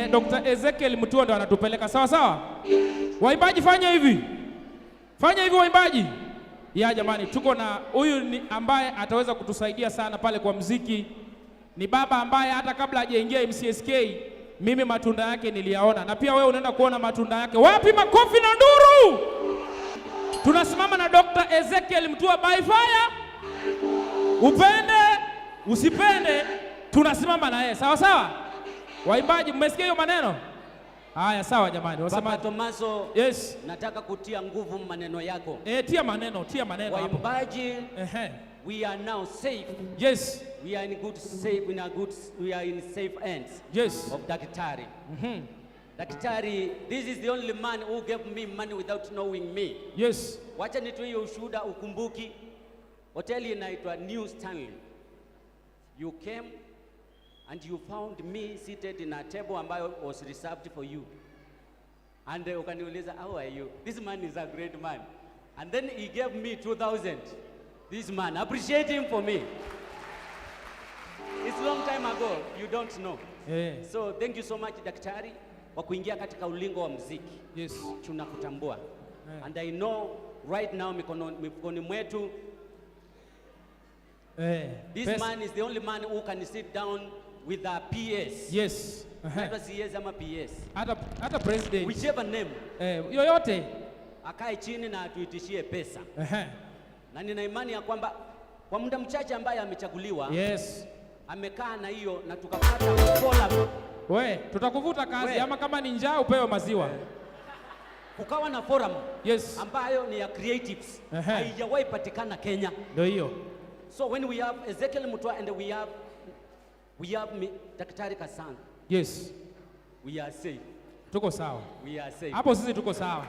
Dr. Ezekiel Mutua ndo anatupeleka sawa sawa. Waimbaji fanya hivi, fanya hivi waimbaji. Ya jamani, tuko na huyu ni ambaye ataweza kutusaidia sana pale kwa mziki. Ni baba ambaye hata kabla hajaingia MCSK mimi matunda yake niliyaona, na pia wewe unaenda kuona matunda yake. Wapi makofi na nduru? Tunasimama na Dr. Ezekiel Mutua by fire. Upende usipende, tunasimama na yeye sawa sawa. Waimbaji, mmesikia hiyo maneno? Haya, sawa jamani, Baba wasema Tomaso, yes. nataka kutia nguvu maneno yako. Eh, tia maneno, tia maneno hapo. Waimbaji, Ehe. We are now safe. We are in good safe, in a good, we are in safe hands of Daktari. Daktari, this is the only man who gave me money without knowing me. Wacha nitoe hiyo ushuhuda ukumbuki. Hoteli inaitwa New Stanley. You came and you found me seated in a table ambayo was reserved for you. And ukaniuliza, "How are you? This man is a great man." And then he gave me 2000. This man, appreciate him for me. It's long time ago, you don't know. So thank you so much, Daktari, kwa kuingia katika ulingo wa mziki. Tunakutambua. And I know right now mifukoni mwetu this man is the only man who can sit down with a PS. Naitwa CS ama PS. Hata president. Whichever name. Yoyote. Akae chini na atuitishie pesa. Na nina imani ya kwamba kwa muda mchache ambaye amechaguliwa amekaa na hiyo na tukapata forum. We, tutakuvuta kazi We. Ama kama ni njaa upewe maziwa. Kukawa na forum ambayo ni ya creatives. Haijawahi patikana Kenya. Ndio hiyo. So when we have Ezekiel Mutua and we have Daktari Kasanga, we are safe. Tuko sawa. We are safe. Hapo sisi tuko sawa.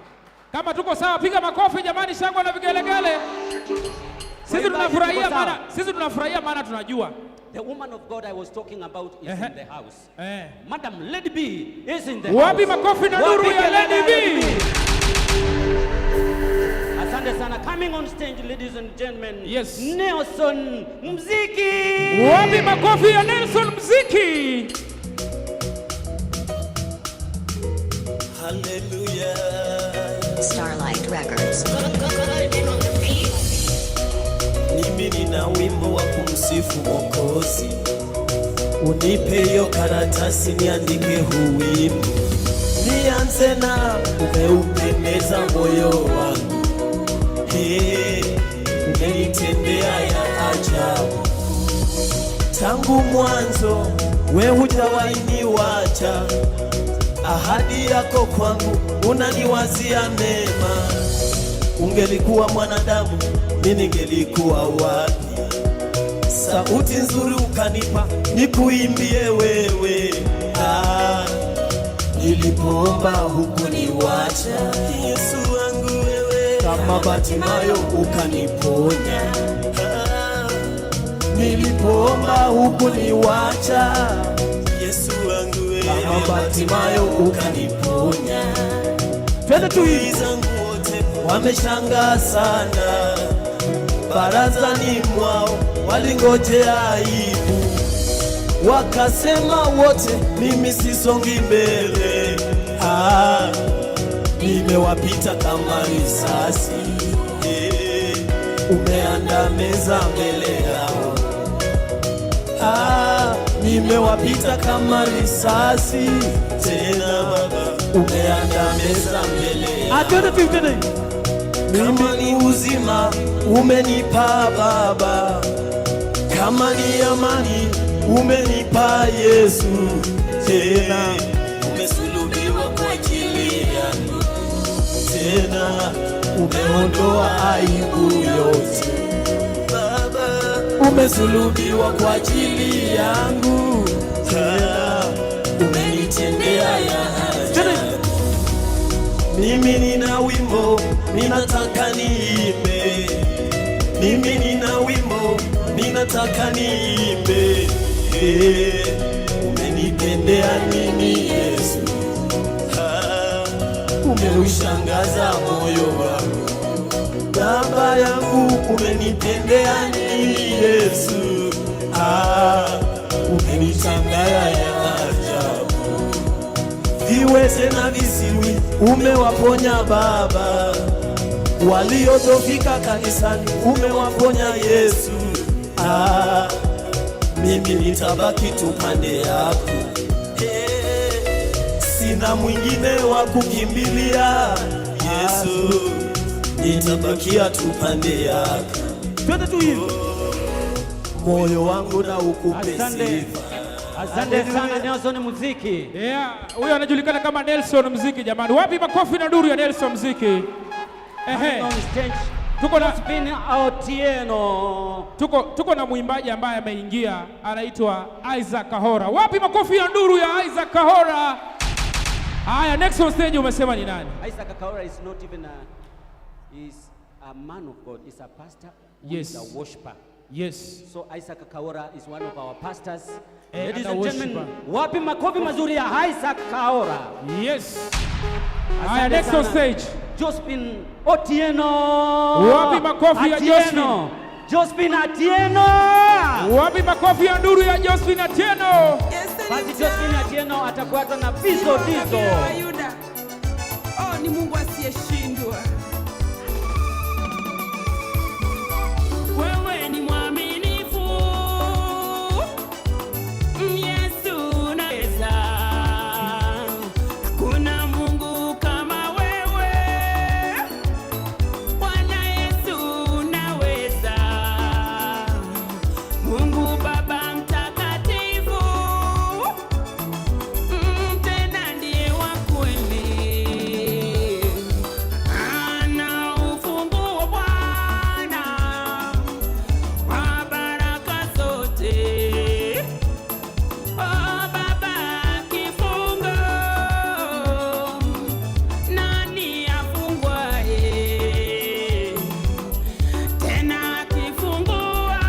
Kama tuko sawa, piga makofi jamani, shangwe na vigelegele. Sisi Waimbaji, tunafurahia tuko sawa. maana sisi tunafurahia maana tunajua. The woman of God I was talking about is in the house. Madam Lady B is in the Wapi house. makofi na nduru Wapi ya Lady kelele B? Asante sana. Coming on stage, ladies and gentlemen. Nelson Mziki. Wapi makofi ya Nelson Mziki? Hallelujah. Starlight Records. Mimi nina wimbo wa kumsifu Mwokozi, unipe hiyo karatasi niandike huu wimbo. Nianze na umeupendeza moyo wangu, hey, umenitendea ya ajabu tangu mwanzo, we hujawahi niwacha, ahadi yako kwangu unaniwazia mema. Ungelikuwa mwanadamu, mimi ningelikuwa wapi? Sauti nzuri ukanipa, nikuimbie wewe. Ah, nilipoomba hukuniwacha, Yesu wangu wewe, kama Batimayo ukaniponya. Ah, nilipoomba hukuniwacha, Yesu wangu wewe, kama Batimayo ukaniponya. Twende tu zangu wote wameshangaa sana, barazani mwao walingojea aibu, wakasema wote, mimi sisongi mbele. Ah, nimewapita kama risasi. Eh, umeanda meza mbele yao. Ah, nimewapita kama risasi tena Baba, umeanda meza mbele yao. Mimi ni uzima umenipa Baba, kama ni amani umenipa Yesu, tena umesulubiwa kwa ajili yangu, tena umeondoa aibu yote Baba, umesulubiwa kwa ajili yangu, tena umenitendea ya ajabu. Mimi nina wimbo, ninataka niimbe. Mimi nina wimbo, ninataka niimbe. Eh, umenitendea nini Yesu? Ah, umeushangaza moyo wangu. Baba yangu, umenitendea nini Yesu? Ah, umenitendea ya ajabu. Viwete na viziwi umewaponya Baba, waliodhoofika kanisani umewaponya Yesu. Ah, mimi nitabaki tu pande yako. Hey, sina mwingine wa kukimbilia Yesu, nitabakia tu pande yako. Twende tu hivi. Moyo wangu na ukupe Asante. sifa. Asante sana, Nelson Muziki. Yeah, huyo anajulikana kama Nelson Mziki jamani. Wapi makofi na nduru ya Nelson Mziki? Ehe. On stage. Tuko na Josephine Otieno. tuko na mwimbaji ambaye ameingia, anaitwa Isaac Kahora. Wapi makofi ya nduru ya Isaac Kahora? Haya, next on stage umesema ni nani? Isaac Kahora is not even a, is a man of God. He's a pastor who is a worshipper. So Isaac Kahora is one of our pastors. Ladies and a and gentlemen, worshipper. Wapi makofi mazuri ya Isaac Kahora? Yes. Haya, Asante next on sana. Stage. Josephine Otieno. Wapi makofi ya Atieno. Josephine Atieno. Wapi makofi ya nduru ya Josephine Atieno? Basi Josephine Atieno atafuata na Bizo Dizo. Wa Yuda. Oh, ni Mungu asiyeshindwa. Wewe ni mwaminifu. Yesu unaweza. Hakuna Mungu kama wewe. Bwana Yesu unaweza. Mungu Baba mtakatifu. Tena ndiye wa kweli. Ana ufunguo Bwana wa baraka zote. Oh, Baba kifungo, nani afungwaye? Tena akifungua,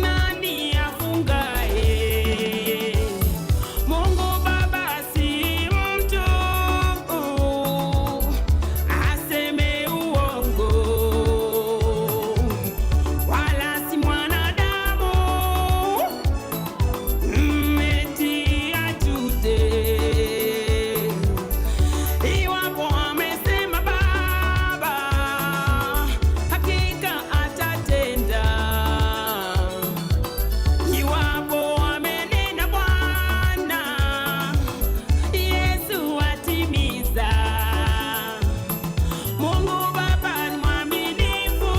nani afungaye? Mungu Baba si mtu aseme uongo, wala si mwanadamu eti ajute. Iwapo amesema Baba, hakika atatenda. Iwapo amenena Bwana, Yesu atimiza. Mungu Baba ni mwaminifu,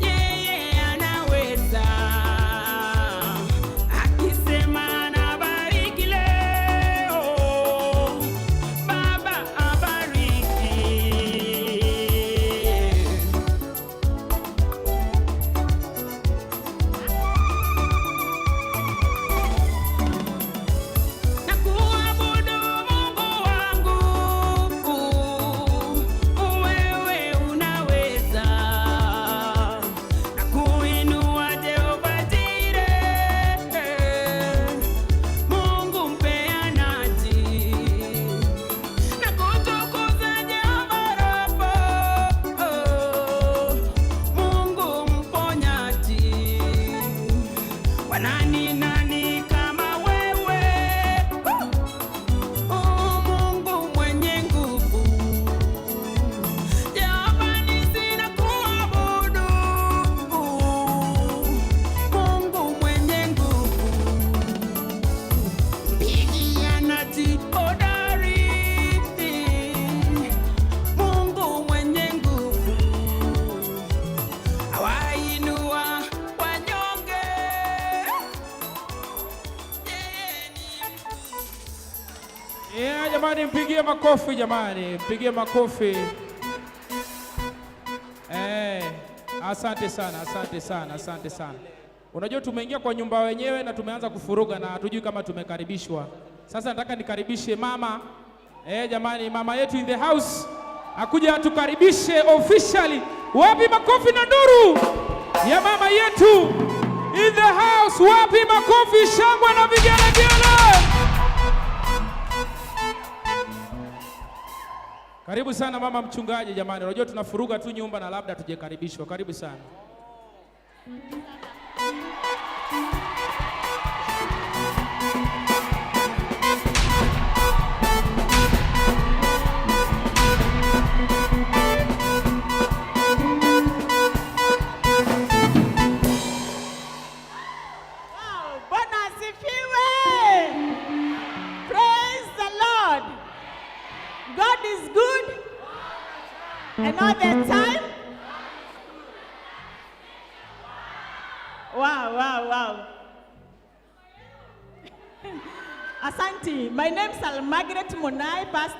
yeye anaweza. Akisema anabariki leo, Baba abariki. Na kuabudu Mungu wangu, wewe unaweza. Na kuinua Jehova Jireh, Mungu mpeanaji. Na kutukuza Jehova Rafa, Mungu mponyaji. Wanani nani kama wewe? Oh, Mungu mwenye nguvu. Jehova Nisi nakuabudu. Mungu mwenye nguvu. Mpiganaji hodari. Mungu mwenye nguvu. Awainua wanyonge. Yeye ni Yeah, jamani mpigie makofi jamani, mpigie makofi. Asante sana, asante sana, asante sana. Unajua tumeingia kwa nyumba wenyewe na tumeanza kufuruga na hatujui kama tumekaribishwa. Sasa nataka nikaribishe mama. Jamani, mama yetu in the house akuja atukaribishe officially. Wapi makofi na nduru ya mama yetu in the house? Wapi makofi, shangwe na vigelegele? Karibu sana mama mchungaji jamani. Unajua tunafuruga tu nyumba na labda tujekaribishwa. Karibu sana. know the time. Wow, wow, wow. Asante. My name is Margaret Monai, Pastor.